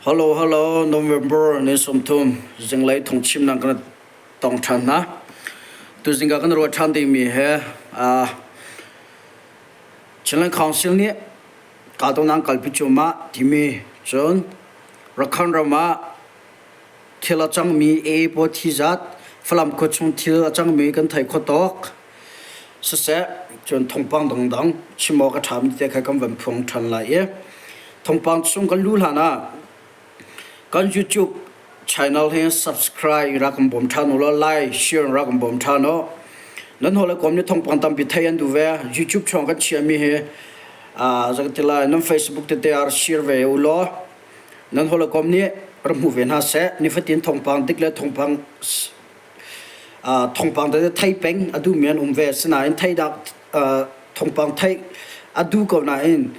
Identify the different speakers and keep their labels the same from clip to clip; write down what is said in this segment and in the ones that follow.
Speaker 1: Hello hello November ni 30 zinglei thungchimnak kan tong ṭhan hna. Tuzing ah kan ruah ṭhan dingmi he Chinland Council nih kahdohnak kalpi cuahmah timi cun Rakhine ram ah thil a cangmi AA pawl thi zat Falam khua chung thil a cangmi kan thei kho tawk. Siseh cun thawngpang dangdang chim awk a ṭhami te kha kan van phuang ṭhan lai i thawngpang chung kan luh hlan ah kan YouTube channel hi subscribe rak kan bawm ṭhan u law like share rak kan bawm ṭhan u. Nan haw le kom nih thawngpang tampi thei an duh ve. YouTube chung kan chiahmi hi zei ti lai nan Facebook tete ah share ve u law nan haw le kom nih rak hmu ve hna seh. Nifatin thawngpang dik le thawngpang Thawngpang tete thei peng a duhmi an um ve. Asinain theidak thawngpang theih a duh ko nain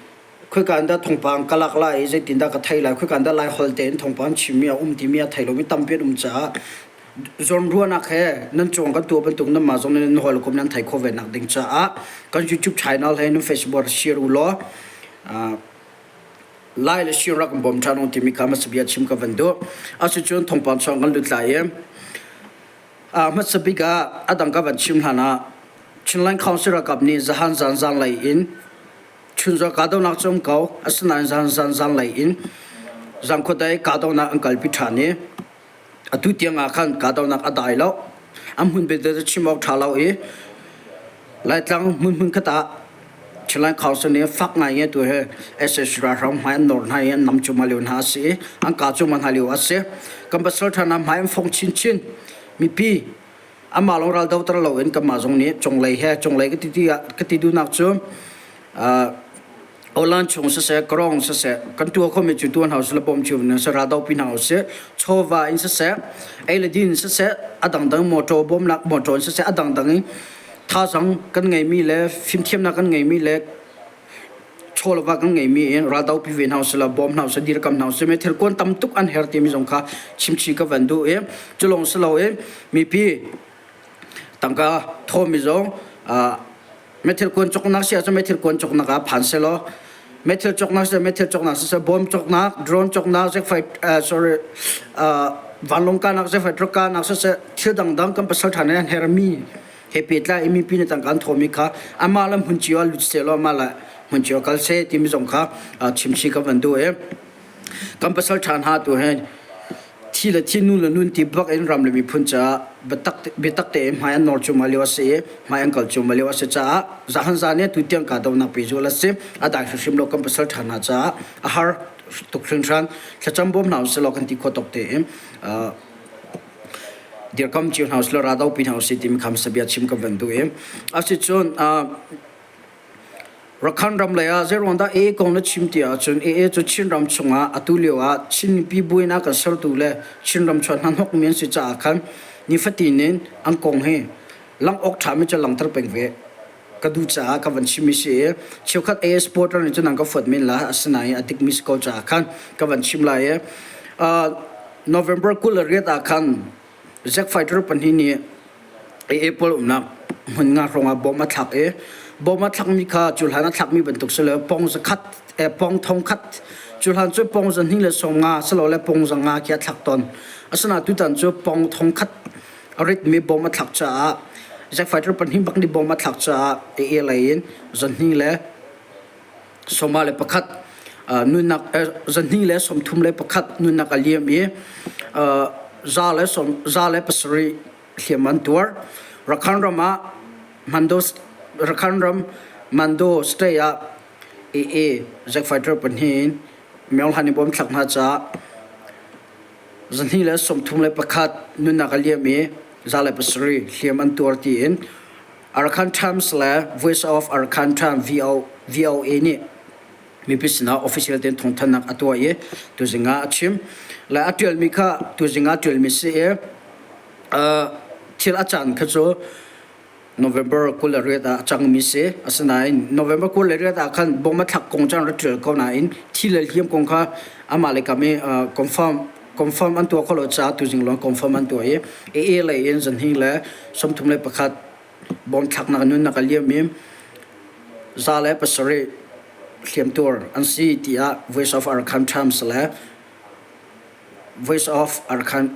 Speaker 1: khoika in dah thawngpang ka lak lai i zeitindah ka theih lai, khoika in dah Laiholh tein thawngpang chimmi a um timi a thei lomi tampi an um caah zawnruahnak he nan cung kan tuah bantuk nanmah zong nih nan hawikom nan thei khawh ve nak ding caah kan YouTube channel he nan Facebook share u law Lai le Sir rak bawm ṭhan u timi kha hmasa bia chim ka van duh. Asicun thawngpang chuang kan lut lai i hmasa bik ah a dang ka van chim hlan ah Chinland Council ralkap nih zahan zan zanlei in chunzor kahdohnak cu um ko asinain zahan zan zanlei in zangkhuadei kahdohnak an kalpi ṭhan i Atu tiang ah khan kahdohnak a dai lo. An hmun belte cu chim awk ṭha lo i Laitlang hmunhmun khat ah Chinland Council nih fak ngai nge tu hi SAC ralhrang hmai an nawr hna i an nam cuahmah lio hna a si i an kah cuahmah hna lio a si. Kan pasal ṭha hna hmai an fong chinchin. Mipi amah lawng ral doter loin kanmah zong nih cunglei he cunglei ka ti ka ti duhnak cu Awlan chung siseh, Karong siseh, kan tuah khomi cu tuah hna usih law bawm cio hna usih, raldopi hna usih, chawva in siseh, ei le din siseh, a dangdang motor bawmnak motor in siseh, a dangdang in thazaang kan ngeimi le fimthiamnak kan ngeimi le chawlva kan ngeimi in raldopi ve hna usih law bawm hna usih, dirkam hna usih, meithal kuan tam tuk an her timi zong kha chimchih ka van duh i cu lawng si loin mipi tangka thawmi zong Meithil kuan cawknak si ahcun meithil kuan cawknak ah phan selaw meithil cawknak si meithil cawknak siseh bom cawknak drone cawknak zekfai sorry vanlawng kahnak zekfai truck kahnak siseh thil dangdang kan pasal ṭha nih an hermi he pehtlai i mipi nih tangka an thawmi kha amah le hmun cio ah lut sehlaw amah le hmun cio kal seh timi zong kha chimchih ka van duh i Kan pasal ṭha hna tu hi thi le thi nu le nun ti bak in ram le miphun caah biatak tein hmai an nawr cuahmah lio a si i hmai an kal cuahmah lio a si caah zahan zan i tutiang kahdohnak pehzulh a si. A dai hrimhrim lo kan pasal ṭha hna caah a har tuk hringhran. Thlacam bawm hna usih law kan ti khawh tawk tein dirkam cio hna usih law raldopi hna usih timi kha hmasa bia chim ka van duh i asicun Rakhine ram lei ah zeiruang dah AA kong na chim ti ahcun AA cu Chinram chungah atu lio ah Chin mipi buin a kan sertu le Chinram chuah hnahnawkmi an si caah khan nifatin in an kong hi langh awk ṭhami cu langhter peng ve ka duh caah ka van chimmi si i cheukhat AA supporter nih cun an ka fuat men lai asinain a dikmi si ko caah khan ka van chim lai i November 28 ah khan Zack fighter pahnih nih AA pawl umnak hmun nga hrawng ah bom a thlak i bom a thlakmi kha cu hlan a thlakmi bantuk si lo pong zakhat pong thong khat cu hlan cu pong zahnih le sawm nga silole pong zanga khi a thlak tawn asinain tutan cu pong thong khat a ritmi bom a thlak caah Zack fighter pahnih bak nih bom a thlak caah AA lei in zahnih le sawma le pakhat nunnak zahnih le 31 nunnak a liam i 107 hliam an tuar. Rakhine ram ah Mando Rakhine ram Mando state ah AA jet fighter pahnih in Myohlan i bom thlak hna caah 231 nunnak a liam i 107 hliam an tuar tiin Arakan Times le Voice of Arakan Times VOA nih mipi sinah official tein thawngthanhnak a tuah i tuzing ah a chim. Le a ṭialmi kha tuzing ah ṭialmi si i thil a caan kha cu November 28 ah a cangmi si. Asinain November 28 ah khan bom a thlak kong caan ra ṭial ko nain thi le hliam kong kha amah le kam i confirm an tuah kho lo caah tuzing lawng confirm an tuah i AA lei in zanhing le 31 bom thlaknak nunnak a liam i 107 hliamtuar an si tiah Voice of Arakan Times le Voice of Arakan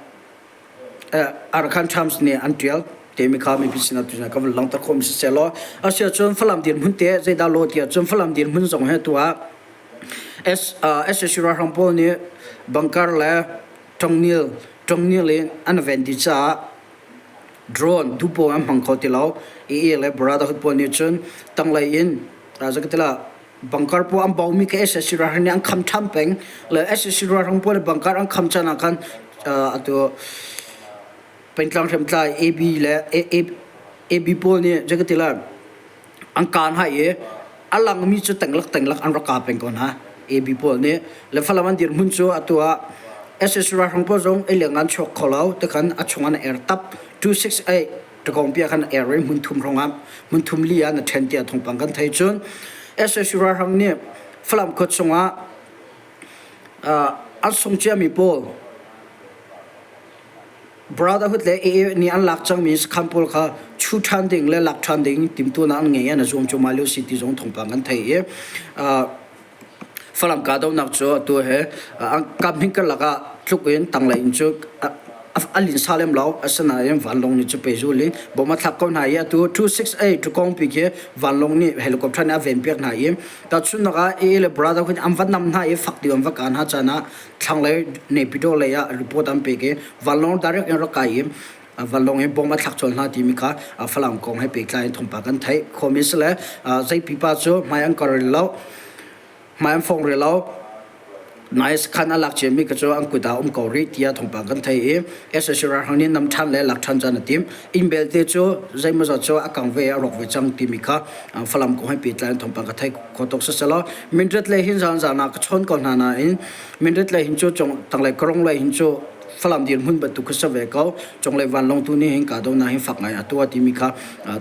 Speaker 1: Arakan Times nih an ṭial timi kha mipi sinah tu ka vun langhter khawhmi siseh law a si ahcun Falam dirhmun te zeidah law ti ahcun Falam dirhmun zong he tu ah SAC ralhrang pawl nih bunker le ṭongnil ṭongnil in an ven dih caah drone duhpaoh an hmang kho ti lo. AA le Brotherhood pawl nih cun tanglei in zakatila bunker pawl an baumi kha SAC ralhrang nih an kham ṭhan peng le SAC ralhrang pawl nih bunker an kham caan ah khan atu pengtlang hriamtlai AB le AB pawl nih zakatila an kaan hai i a langmi cu tenglak tenglak an rak kaa peng ko hna. AB pawl nih le Falam an dirhmun cu atu ah SSC ralhrang pawl zong ei leng an chuak kho lo tikhan a chung an er tap 268 takong pia khan er i hmun thum hrawng ah hmun thum li ah na ṭhen tiah thawngpang kan thei cun SSC ralhrang nih Falam khua chungah an sung ciami pawl Brotherhood le AA nih an lak cangmi sakhan pawl kha chu ṭhan ding le lak ṭhan ding timhtuahnak an ngei i an zuam cuahmah lio si ti zong thawngpang kan thei i Falam kahdohnak cu atu he kaphnih karlak ah tluk in tanglei in cu a linsa lem lo. Asinain vanlawng nih cu pehzul in bom a thlak ko hna i atu 268 Tukawngpi khi vanlawng nih helicopter nih a venpiak hna i tahchunhnak ah AA le Brotherhood an va nam hna i fak deuh an va kah hna caan ah thlanglei Naypyidaw lei ah report an pek i vanlawng direct in rak kai i vanlawng in bom a thlak colh hna timi kha Falam kong he pehtlai in thawngpang kan theih khomi si le zei pipa cu hmai an kar ril lo hmai an fong ril lo nai sakhan a lak ciami ka cu an kut ah um ko rih tiah thawngpang kan thei i SAC ralhrang nih nam ṭhan le lak ṭhan caan a tim inn belte cu zeimawzat cu a kang ve a rawk ve cang timi kha Falam kong he pehtlai in thawngpang ka thei kho tuk siselaw Mindat lei hin zan zan ah ka chawn ko hna nain Mindat lei hin cu tanglei karong lei hin cu Falam dirhmun bantuk kha si ve ko. Cunglei vanlawng tu nih hin kahdohnak hin fak ngai a tuah timi kha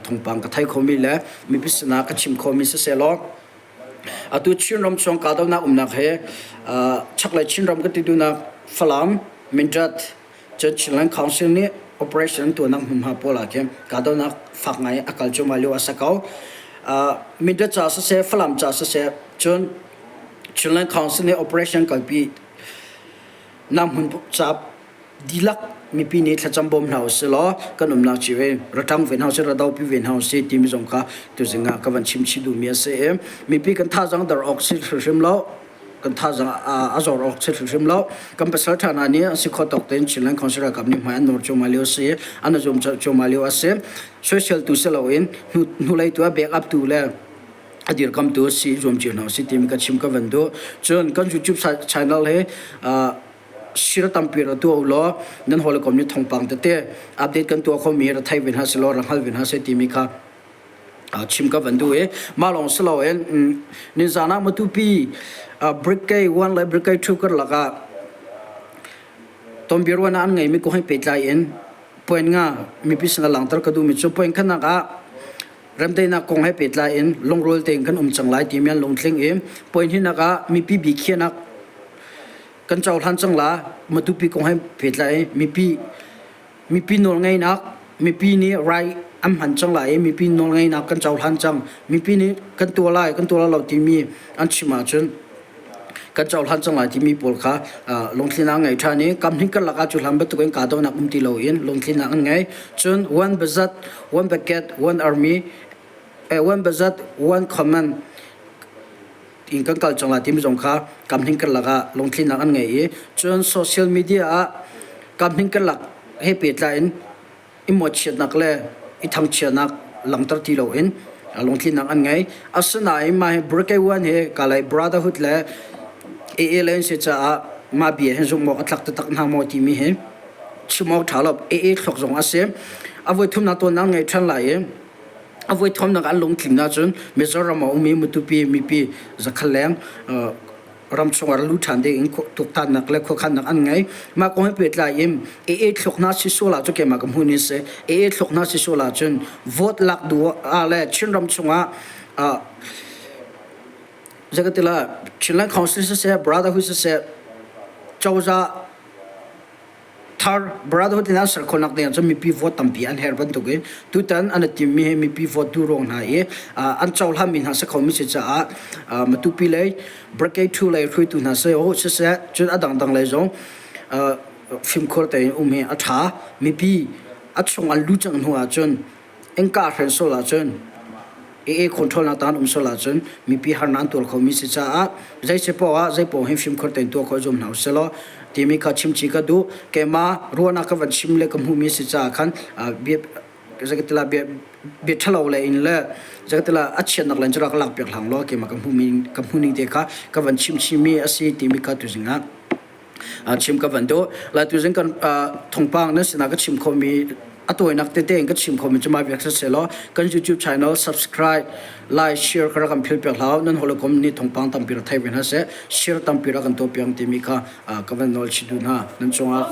Speaker 1: thawngpang ka thei khomi le mipi sinah ka chim khomi siselaw atu Chinram chung kahdohnak umnak he chaklei Chinram ka ti duhnak Falam, Mindat, Cun Chinland Council nih operation an tuahnak hmunhma pawl ah khin kahdohnak fak ngai a kal cuahmah lio a si ko. Mindat ca siseh, Falam ca siseh, cun Chinland Council nih operation kalpi nak hmun ca dihlak mipi nih thlacam bawm hna usih law kan umnak cio in ra ṭang ve hna usih, ra dopi ve hna usih timi zong kha tuzing ah ka van chim chih duhmi a si i mipi kan thazaang dar awk si hrimhrim lo. Kan thazaang a zor awk si hrimhrim lo. Kan pasal ṭha hna nih an si kho tawk tein Chinland Council ralkap nih hmai an nawr cuahmah lio a si. An i zuam cuahmah lio a si. Soisel tu si loin hnulei tu a back up tu le a dirkamtu si zuam cio hna usih timi ka chim ka van duh. Cun kan YouTube channel hi sir tampi ra tuah u law nan hawikom nih thawngpang tete update kan tuah khomi ra thei ve hna selaw ra hngal ve hna seh timi kha chim ka van duh i mah lawng si loin nizan ah Matupi Brigade 1 le Brigade 2 karlak ah tonbiaruahnak an ngeimi kong he pehtlai in point nga mipi sin a langhter ka duhmi cu point khatnak ah remdaihnak kong he pehtlai in lungrual tein kan um cang lai timi an lungtling i point hinak ah mipi bikhiahnak kan cohlan cang la Matupi kong he pehtlai mipi Mipi nawlngeihnak, mipi nih right an hman cang lai i mipi nawlngeihnak kan cohlan cang. Mipi nih kan tuah lai, kan tuah lai lo timi an chim ahcun kan cohlan cang lai timi pawl kha lungtlinak an ngei ṭhan i kamhnih karlak ah cuhlan bantukin kahdohnak um ti loin lungtlinak an ngei. Cun one budget, one bucket, one army, one budget, one command in kan kal cang lai timi zong kha kamhning karlak ah lungtlinnak an ngei i cun social media ah kamhning karlak he pehtlai in i mawhchiatnak le i thangchiatnak langhter ti loin lungtlinnak an ngei. Asinain mah hi Brigade One hi Kalay Brotherhood le AA le an si caah mah bia hi zumh awk a tlak taktak hna maw timi hi chim awk ṭha lo. AA thluak zong a si. A voi thumnak tawnnak ngei ṭhan lai i A voi thawmnak an lungtling ahcun Mizoram ah ummi Matupi mipi zakhat leng ram chungah lut ṭhan ding in tuaktannak le khuakhannak an ngei. Mah kong he pehtlai in AA thluk hna si sual ah cu keimah ka hmuh ni si. AA thluk hna si sual ahcun vote lak duh ah le Chinram chungah zeikatila Chinland Council siseh Brotherhood siseh cozah Thar Brotherhood in an ser khawhnak ding ahcun mipi vote tampi an herh bantukin tutan an i timmi hi mipi vote duh ruang hna i an cohlanmi hna si khomi si caah Matupi lei Brigade 2 lei hruaitu hna si siseh cun a dangdang lei zong. fimkhur tein um hi a ṭha. Mipi a chung an luh cang hnu ahcun innka hren sual ahcun AA control nak tan um sual ahcun mipi harnak an tuar khomi si caah zei si poah ah zei poah hin fimkhur tein tuah khawh zum hna usih law timi kha chimchi ka duh. Keimah ruahnak ka van chim le ka hmuhmi si caah khan bia zeikatila bia bia ṭhalo le in le zeikatila a chiatnak len cu rak lak piak hlang law keimah ka hmuhmi ka hmuhning te kha ka van chimchimi a si timi kha tuzing ah chim ka van duh. Lai tuzing kan thawngpang nan sinah ka chim khomi a tawinak tete in ka chim khomi cu mah viak siseh law kan YouTube channel subscribe, like, share kha rak kan phil piak hlah nan hawikom nih thawngpang tampi rak thei ve hna seh, share tampi rak kan tuah piak timi kha ka van nawl chih duh hna. Nan cungah.